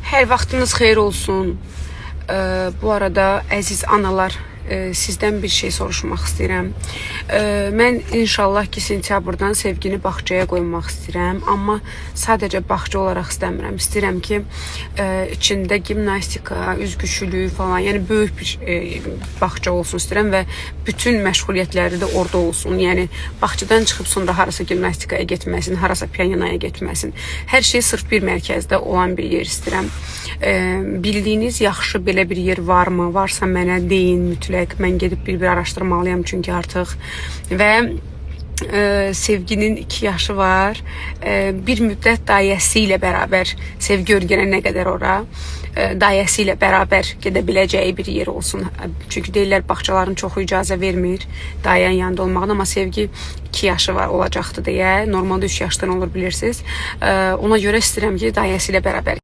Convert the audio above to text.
Hər vaxtınız xeyir olsun. Bu arada əziz analar, sizdən bir şey soruşmaq istəyirəm. Mən inşallah ki sentyabrdan Sevgini bağçaya qoymaq istəyirəm, amma sadəcə bağça olaraq istəmirəm. İstəyirəm ki, içində gimnastika, üzgüçülüyü falan, yəni böyük bir bağça olsun istəyirəm və bütün məşğuliyyətləri də orada olsun. Yəni bağçadan çıxıb sonra harasa gimnastikaya getməsin, harasa pianinoya getməsin. Hər şey sırf bir mərkəzdə olan bir yer istəyirəm. Bildiyiniz yaxşı belə bir yer varmı? Varsa mənə deyin mütləq. Mən gedib bir-bir araşdırmalıyam çünki artıq. Və Sevginin 2 yaşı var. Bir müddət dayəsi ilə bərabər Sevgi öyrənənə qədər ora dayəsi ilə bərabər gedə biləcəyi bir yer olsun. Çünki deyirlər bağçaların çoxu icazə vermir dayənin yanında olmağına, amma Sevgi 2 yaşı var olacaqdı deyə. Normalda 3 yaşdan olur bilirsiniz. Ona görə istəyirəm ki, dayəsi ilə bərabər